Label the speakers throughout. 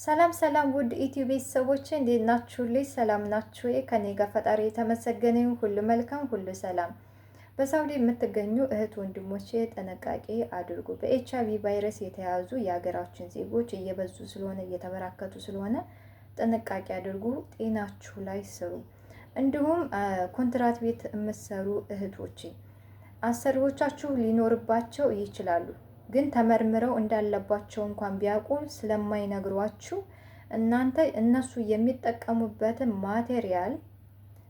Speaker 1: ሰላም ሰላም ውድ ኢትዮ ቤተሰቦች እንዴት ናችሁልኝ? ሰላም ናችሁ? ከኔ ጋር ፈጣሪ የተመሰገነ ይሁን። ሁሉ መልካም፣ ሁሉ ሰላም። በሳውዲ የምትገኙ እህት ወንድሞቼ ጥንቃቄ አድርጉ። በኤች አይቪ ቫይረስ የተያዙ የሀገራችን ዜጎች እየበዙ ስለሆነ፣ እየተበራከቱ ስለሆነ ጥንቃቄ አድርጉ። ጤናችሁ ላይ ስሩ። እንዲሁም ኮንትራት ቤት የምትሰሩ እህቶቼ አሰሪዎቻችሁ ሊኖርባቸው ይችላሉ፣ ግን ተመርምረው እንዳለባቸው እንኳን ቢያውቁ ስለማይነግሯችሁ እናንተ እነሱ የሚጠቀሙበትን material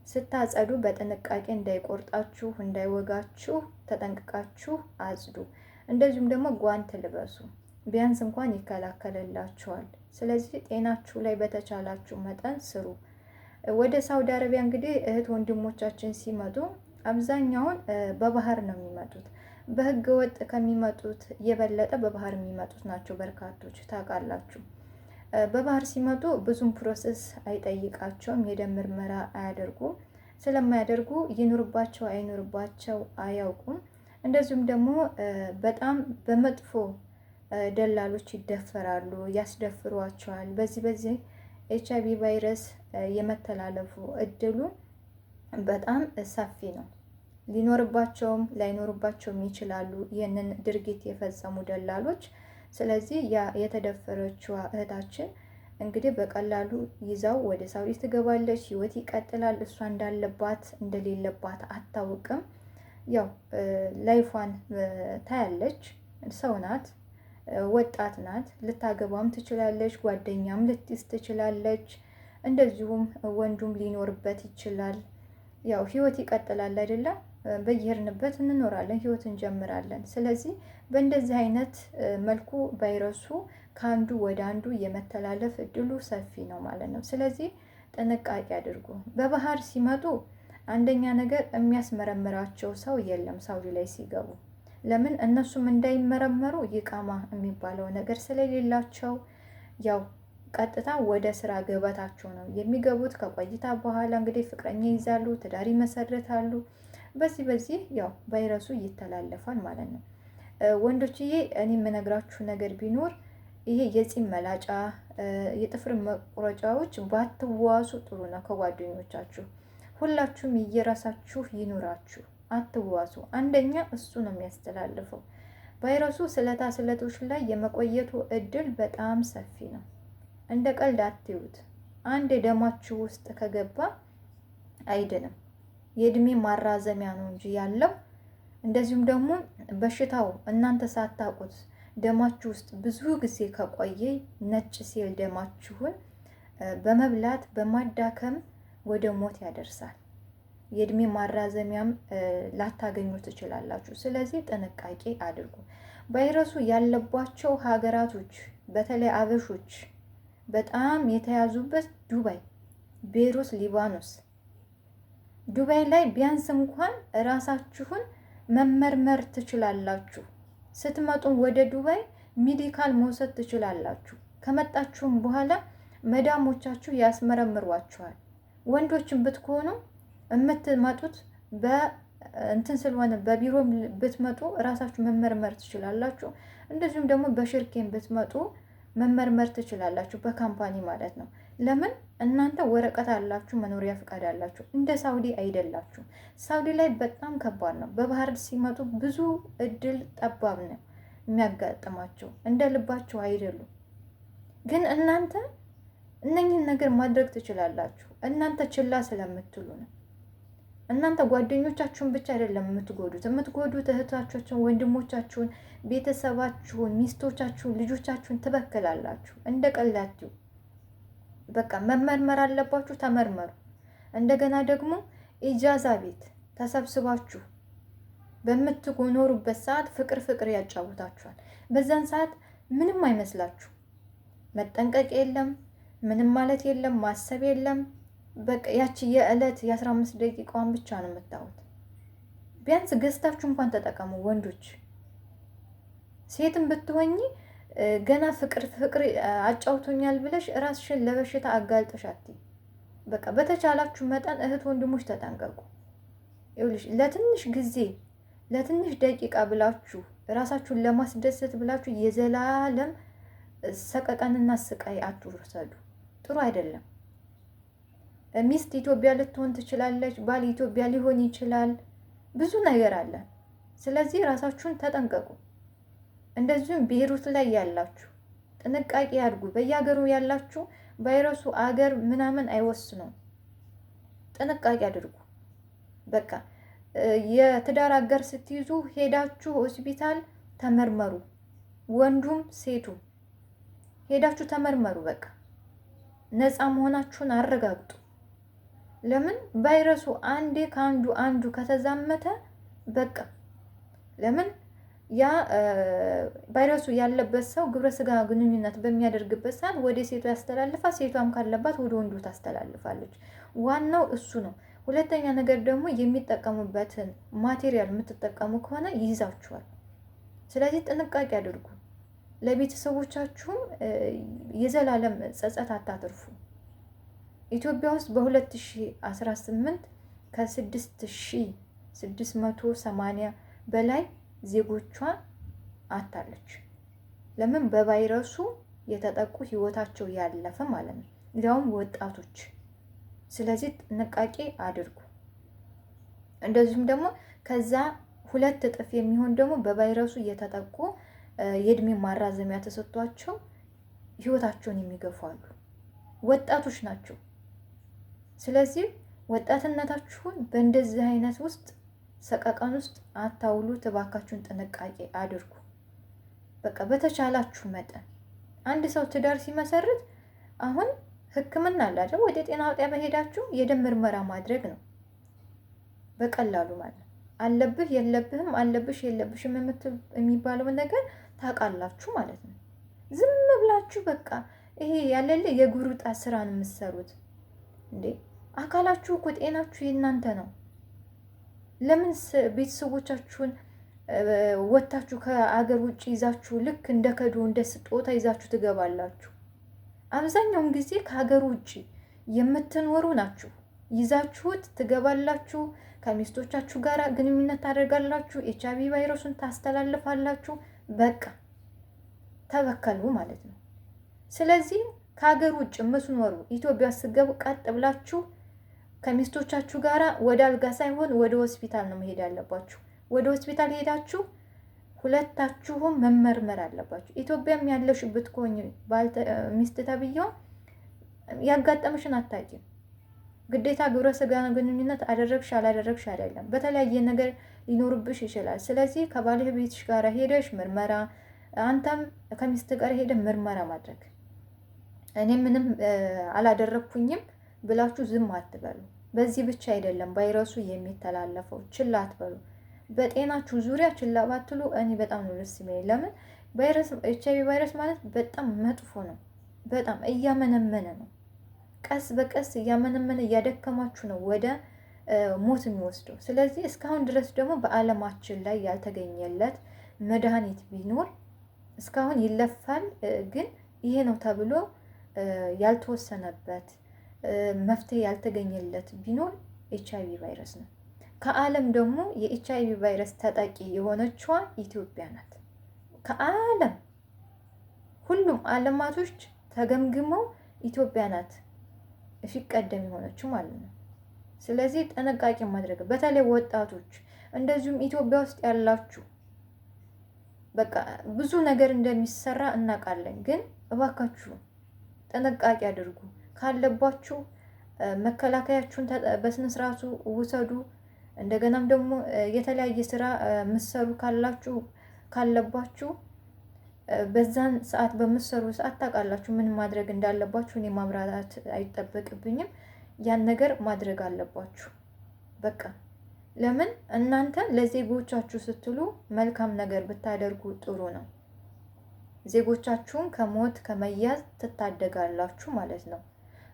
Speaker 1: ስታጸዱ በጥንቃቄ እንዳይቆርጣችሁ፣ እንዳይወጋችሁ ተጠንቅቃችሁ አጽዱ። እንደዚሁም ደግሞ ጓንት ልበሱ። ቢያንስ እንኳን ይከላከልላችኋል። ስለዚህ ጤናችሁ ላይ በተቻላችሁ መጠን ስሩ። ወደ ሳውዲ አረቢያ እንግዲህ እህት ወንድሞቻችን ሲመጡ አብዛኛውን በባህር ነው የሚመጡት። በህገ ወጥ ከሚመጡት የበለጠ በባህር የሚመጡት ናቸው በርካቶች፣ ታውቃላችሁ። በባህር ሲመጡ ብዙም process አይጠይቃቸውም። የደም ምርመራ አያደርጉም። ስለማያደርጉ ይኑርባቸው አይኑርባቸው አያውቁም። እንደዚሁም ደግሞ በጣም በመጥፎ ደላሎች ይደፈራሉ፣ ያስደፍሯቸዋል። በዚህ ኤች አይቪ ቫይረስ የመተላለፉ እድሉ በጣም ሰፊ ነው። ሊኖርባቸውም ላይኖርባቸውም ይችላሉ ይህንን ድርጊት የፈጸሙ ደላሎች። ስለዚህ ያ የተደፈረችዋ እህታችን እንግዲህ በቀላሉ ይዛው ወደ ሳውዲ ትገባለች። ህይወት ይቀጥላል። እሷ እንዳለባት እንደሌለባት አታውቅም። ያው life ዋን ታያለች። ሰው ናት፣ ወጣት ናት። ልታገባም ትችላለች፣ ጓደኛም ልትይዝ ትችላለች። እንደዚሁም ወንዱም ሊኖርበት ይችላል። ያው ህይወት ይቀጥላል አይደለም? በየሄድንበት እንኖራለን፣ ህይወት እንጀምራለን። ስለዚህ በእንደዚህ አይነት መልኩ ቫይረሱ ከአንዱ ወደ አንዱ የመተላለፍ እድሉ ሰፊ ነው ማለት ነው። ስለዚህ ጥንቃቄ አድርጉ። በባህር ሲመጡ አንደኛ ነገር የሚያስመረምራቸው ሰው የለም ሳውዲ ላይ ሲገቡ። ለምን? እነሱም እንዳይመረመሩ ይቃማ የሚባለው ነገር ስለሌላቸው ያው ቀጥታ ወደ ስራ ገበታቸው ነው የሚገቡት። ከቆይታ በኋላ እንግዲህ ፍቅረኛ ይይዛሉ፣ ትዳር ይመሰርታሉ። በዚህ ያው ቫይረሱ ይተላለፋል ማለት ነው። ወንዶችዬ እኔ የምነግራችሁ ነገር ቢኖር ይሄ የፂም መላጫ፣ የጥፍር መቁረጫዎች ባትዋሱ ጥሩ ነው። ከጓደኞቻችሁ ሁላችሁም የየራሳችሁ ይኑራችሁ፣ አትዋሱ። አንደኛ እሱ ነው የሚያስተላልፈው። ቫይረሱ ስለታ ስለቶች ላይ የመቆየቱ እድል በጣም ሰፊ ነው። እንደ ቀልድ አትዩት። አንድ ደማችሁ ውስጥ ከገባ አይድንም። የእድሜ ማራዘሚያ ነው እንጂ ያለው። እንደዚሁም ደግሞ በሽታው እናንተ ሳታውቁት ደማችሁ ውስጥ ብዙ ጊዜ ከቆየ ነጭ ሴል ደማችሁን በመብላት በማዳከም ወደ ሞት ያደርሳል። የእድሜ ማራዘሚያም ላታገኙ ትችላላችሁ። ስለዚህ ጥንቃቄ አድርጉ። ቫይረሱ ያለባቸው ሀገራቶች በተለይ አበሾች በጣም የተያዙበት ዱባይ፣ ቤሩት፣ ሊባኖስ። ዱባይ ላይ ቢያንስ እንኳን ራሳችሁን መመርመር ትችላላችሁ። ስትመጡ ወደ ዱባይ medical መውሰድ ትችላላችሁ። ከመጣችሁም በኋላ መዳሞቻችሁ ያስመረምሯችኋል። ወንዶችን ብትሆኑ የምትመጡት በእንትን ስለሆነ በቢሮ ብትመጡ ራሳችሁ መመርመር ትችላላችሁ። እንደዚሁም ደግሞ በ شركة ም ብትመጡ መመርመር ትችላላችሁ፣ በ company ማለት ነው። ለምን? እናንተ ወረቀት አላችሁ፣ መኖሪያ ፈቃድ አላችሁ። እንደ ሳውዲ አይደላችሁም። ሳውዲ ላይ በጣም ከባድ ነው። በባህር ሲመጡ ብዙ እድል ጠባብ ነው የሚያጋጥማቸው፣ እንደ ልባቸው አይደሉም። ግን እናንተ እነኝህን ነገር ማድረግ ትችላላችሁ። እናንተ ችላ ስለምትሉ ነው። እናንተ ጓደኞቻችሁን ብቻ አይደለም የምትጎዱት እህቶቻችሁን፣ ወንድሞቻችሁን፣ ቤተሰባችሁን፣ ሚስቶቻችሁን፣ ልጆቻችሁን ትበክላላችሁ። እንደ ቀላችሁ በቃ መመርመር አለባችሁ፣ ተመርመሩ። እንደገና ደግሞ إجازة ቤት ተሰብስባችሁ በምትኖሩበት ሰዓት ፍቅር ፍቅር ያጫውታችኋል። በዛን ሰዓት ምንም አይመስላችሁ። መጠንቀቅ የለም፣ ምንም ማለት የለም፣ ማሰብ የለም። በቃ ያቺ የዕለት የ15 ደቂቃዋን ብቻ ነው የምታዩት። ቢያንስ ገዝታችሁ እንኳን ተጠቀሙ ወንዶች። ሴትም ብትሆኚ ገና ፍቅር ፍቅር አጫውቶኛል ብለሽ ራስሽን ለበሽታ አጋልጠሽ አትይ። በቃ በተቻላችሁ መጠን እህት ወንድሞች ተጠንቀቁ። ይኸውልሽ ለትንሽ ጊዜ ለትንሽ ደቂቃ ብላችሁ ራሳችሁን ለማስደሰት ብላችሁ የዘላለም ሰቀቀንና ስቃይ አትውሰዱ። ጥሩ አይደለም። ሚስት ኢትዮጵያ ልትሆን ትችላለች፣ ባል ኢትዮጵያ ሊሆን ይችላል። ብዙ ነገር አለ። ስለዚህ ራሳችሁን ተጠንቀቁ። እንደዚሁም ቤይሩት ላይ ያላችሁ ጥንቃቄ አድርጉ። በየሀገሩ ያላችሁ ቫይረሱ አገር ምናምን አይወስኑም። ጥንቃቄ አድርጉ። በቃ የትዳር አጋር ስትይዙ ሄዳችሁ ሆስፒታል ተመርመሩ። ወንዱም ሴቱም ሄዳችሁ ተመርመሩ። በቃ ነፃ መሆናችሁን አረጋግጡ። ለምን ቫይረሱ አንዴ ከአንዱ አንዱ ከተዛመተ በቃ ለምን ያ ቫይረሱ ያለበት ሰው ግብረ ስጋ ግንኙነት በሚያደርግበት ሰዓት ወደ ሴቷ ያስተላልፋል። ሴቷም ካለባት ወደ ወንዱ ታስተላልፋለች። ዋናው እሱ ነው። ሁለተኛ ነገር ደግሞ የሚጠቀሙበትን material የምትጠቀሙ ከሆነ ይይዛችኋል። ስለዚህ ጥንቃቄ አድርጉ። ለቤተሰቦቻችሁም የዘላለም ጸጸት አታትርፉ። ኢትዮጵያ ውስጥ በ2018 ከ6680 በላይ ዜጎቿ አታለች። ለምን? በቫይረሱ የተጠቁ ህይወታቸው ያለፈ ማለት ነው፣ እንዲያውም ወጣቶች። ስለዚህ ጥንቃቄ አድርጉ። እንደዚሁም ደግሞ ከዛ 2 እጥፍ የሚሆን ደግሞ በቫይረሱ የተጠቁ የእድሜ ማራዘሚያ ተሰጥቷቸው ህይወታቸውን የሚገፉ አሉ። ወጣቶች ናቸው። ስለዚህ ወጣትነታችሁን በእንደዚህ አይነት ውስጥ ሰቀቀን ውስጥ አታውሉ። እባካችሁን ጥንቃቄ አድርጉ። በቃ በተቻላችሁ መጠን አንድ ሰው ትዳር ሲመሰርት አሁን ሕክምና አለ አይደል? ወደ ጤና ጣቢያ ሄዳችሁ የደም ምርመራ ማድረግ ነው በቀላሉ ማለት ነው። አለብህ የለብህም፣ አለብሽ የለብሽም የሚባለውን ነገር ታውቃላችሁ ማለት ነው። ዝም ብላችሁ በቃ ይሄ ያለለ የጉሩጣ ስራ ነው የምትሰሩት እንዴ! አካላችሁ እኮ ጤናችሁ የእናንተ ነው። ለምን ቤተሰቦቻችሁን ወታችሁ ከአገር ውጭ ይዛችሁ ልክ እንደ ከዶ እንደ ስጦታ ይዛችሁ ትገባላችሁ? አብዛኛውን ጊዜ ከሀገር ውጭ የምትኖሩ ናችሁ። ይዛችሁት ትገባላችሁ። ከሚስቶቻችሁ ጋር ግንኙነት ታደርጋላችሁ። ኤች አይ ቪ ቫይረሱን ታስተላልፋላችሁ። በቃ ተበከሉ ማለት ነው። ስለዚህ ከሀገር ውጭ የምትኖሩ ኢትዮጵያ ስትገቡ ቀጥ ብላችሁ ከሚስቶቻችሁ ጋር ወደ አልጋ ሳይሆን ወደ ሆስፒታል ነው መሄድ ያለባችሁ። ወደ ሆስፒታል ሄዳችሁ ሁለታችሁም መመርመር አለባችሁ። ኢትዮጵያም ያለሽ ብትኮኝ ሚስት ተብዬው ያጋጠምሽን አታውቂም። ግዴታ ግብረ ስጋ ግንኙነት አደረግሽ አላደረግሽ አይደለም፣ በተለያየ ነገር ሊኖርብሽ ይችላል። ስለዚህ ከባለቤትሽ ጋር ሄደሽ ምርመራ፣ አንተም ከሚስት ጋር ሄደ ምርመራ ማድረግ። እኔ ምንም አላደረግኩኝም ብላችሁ ዝም አትበሉ። በዚህ ብቻ አይደለም ቫይረሱ የሚተላለፈው፣ ችላ አትበሉ። በጤናችሁ ዙሪያ ችላ ባትሉ እኔ በጣም ነው ደስ የሚለኝ። ለምን ቫይረስ ኤች አይ ቪ ቫይረስ ማለት በጣም መጥፎ ነው። በጣም እያመነመነ ነው። ቀስ በቀስ እያመነመነ እያደከማችሁ ነው ወደ ሞት የሚወስደው። ስለዚህ እስካሁን ድረስ ደግሞ በዓለማችን ላይ ያልተገኘለት መድኃኒት ቢኖር እስካሁን ይለፋል፣ ግን ይሄ ነው ተብሎ ያልተወሰነበት መፍትሄ ያልተገኘለት ቢኖር ኤች አይ ቪ ቫይረስ ነው። ከዓለም ደግሞ የኤች አይ ቪ ቫይረስ ተጠቂ የሆነችዋ ኢትዮጵያ ናት። ከዓለም ሁሉም ዓለማቶች ተገምግመው ኢትዮጵያ ናት ፊት ቀደም የሆነችው ማለት ነው። ስለዚህ ጥንቃቄ ማድረግ በተለይ ወጣቶች፣ እንደዚሁም ኢትዮጵያ ውስጥ ያላችሁ በቃ ብዙ ነገር እንደሚሰራ እናውቃለን፣ ግን እባካችሁ ጥንቃቄ አድርጉ። ካለባችሁ መከላከያችሁን በስነ ስርዓቱ ውሰዱ። እንደገናም ደግሞ የተለያየ ስራ ምሰሩ ካላችሁ ካለባችሁ በዛን ሰዓት በምሰሩ ሰዓት ታውቃላችሁ ምን ማድረግ እንዳለባችሁ። እኔ ማብራራት አይጠበቅብኝም። ያን ነገር ማድረግ አለባችሁ። በቃ ለምን እናንተ ለዜጎቻችሁ ስትሉ መልካም ነገር ብታደርጉ ጥሩ ነው። ዜጎቻችሁን ከሞት ከመያዝ ትታደጋላችሁ ማለት ነው።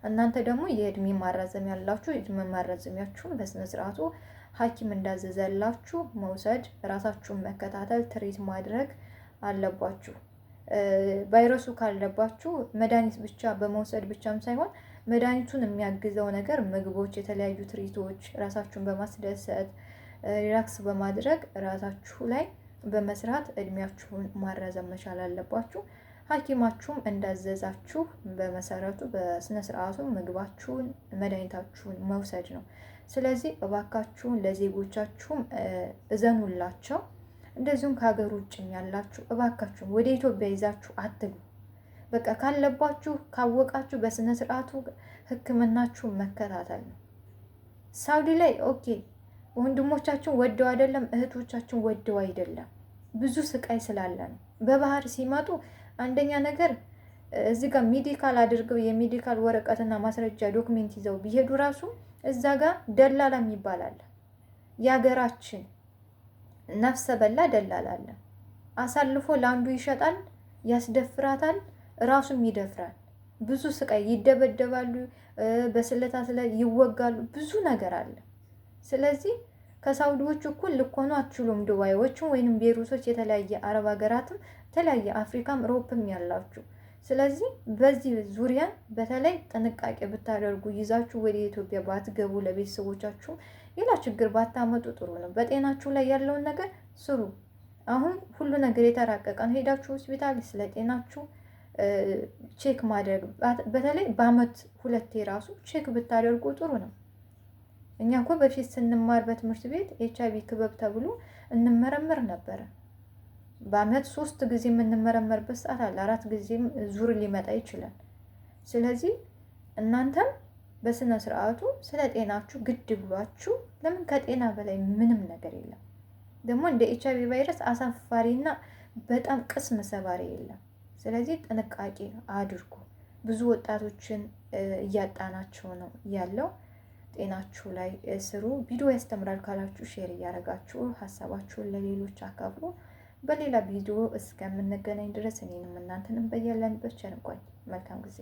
Speaker 1: እናንተ ደግሞ የእድሜ ማራዘሚያ ያላችሁ የእድሜ ማራዘሚያችሁን በስነ ስርዓቱ ሐኪም እንዳዘዘላችሁ መውሰድ፣ ራሳችሁን መከታተል፣ ትሪት ማድረግ አለባችሁ። ቫይረሱ ካለባችሁ መድኃኒት ብቻ በመውሰድ ብቻም ሳይሆን መድኃኒቱን የሚያግዘው ነገር ምግቦች፣ የተለያዩ ትሪቶች፣ ራሳችሁን በማስደሰት relax በማድረግ ራሳችሁ ላይ በመስራት እድሜያችሁን ማራዘም መቻል አለባችሁ። ሐኪማችሁም እንዳዘዛችሁ በመሰረቱ በስነ ስርዓቱ ምግባችሁን መድኃኒታችሁን መውሰድ ነው። ስለዚህ እባካችሁን ለዜጎቻችሁም እዘኑላቸው። እንደዚሁም ከሀገር ውጭም ያላችሁ እባካችሁን ወደ ኢትዮጵያ ይዛችሁ አትግቡ። በቃ ካለባችሁ ካወቃችሁ በስነ ስርዓቱ ሕክምናችሁን መከታተል ነው። ሳውዲ ላይ okay፣ ወንድሞቻችን ወደው አይደለም፣ እህቶቻችን ወደው አይደለም፣ ብዙ ስቃይ ስላለ ነው። በባህር ሲመጡ አንደኛ ነገር እዚህ ጋር medical አድርገው የ medical ወረቀትና ማስረጃ document ይዘው ቢሄዱ ራሱ እዛ ጋር ደላላ የሚባል አለ። የሀገራችን ነፍሰ በላ ደላላ አለ። አሳልፎ ለአንዱ ይሸጣል፣ ያስደፍራታል፣ ራሱም ይደፍራል። ብዙ ስቃይ ይደበደባሉ፣ በስለታ ስለ ይወጋሉ፣ ብዙ ነገር አለ። ስለዚህ ከሳውዲዎቹ እኩል ልኮኑ አትችሉም። ዱባይዎቹም ወይንም ቤሩቶች፣ የተለያየ አረብ ሀገራትም የተለያየ አፍሪካም ሮፕም ያላችሁ። ስለዚህ በዚህ ዙሪያ በተለይ ጥንቃቄ ብታደርጉ፣ ይዛችሁ ወደ ኢትዮጵያ ባትገቡ፣ ለቤተሰቦቻችሁ ሌላ ችግር ባታመጡ ጥሩ ነው። በጤናችሁ ላይ ያለውን ነገር ስሩ። አሁን ሁሉ ነገር የተራቀቀ ነው። ሄዳችሁ ሆስፒታል ስለ ጤናችሁ check ማድረግ፣ በተለይ በአመት ሁለቴ ራሱ check ብታደርጉ ጥሩ ነው። እኛ እኮ በፊት ስንማር በትምህርት ቤት HIV ክበብ ተብሎ እንመረመር ነበረ። በአመት 3 ጊዜ የምንመረመርበት ሰዓት አለ። 4 ጊዜም ዙር ሊመጣ ይችላል። ስለዚህ እናንተም በስነ ስርዓቱ ስለ ጤናችሁ ግድ ብሏችሁ፣ ለምን ከጤና በላይ ምንም ነገር የለም። ደግሞ እንደ HIV ቫይረስ አሳፋሪና በጣም ቅስም ሰባሪ የለም። ስለዚህ ጥንቃቄ አድርጉ። ብዙ ወጣቶችን እያጣናቸው ነው ያለው። ጤናችሁ ላይ ስሩ። ቪዲዮ ያስተምራል ካላችሁ share እያደረጋችሁ ሀሳባችሁን ለሌሎች አካፍሉ። በሌላ ቪዲዮ እስከምንገናኝ ድረስ እኔንም እናንተንም በያለንበት ቸር እንቆይ። መልካም ጊዜ።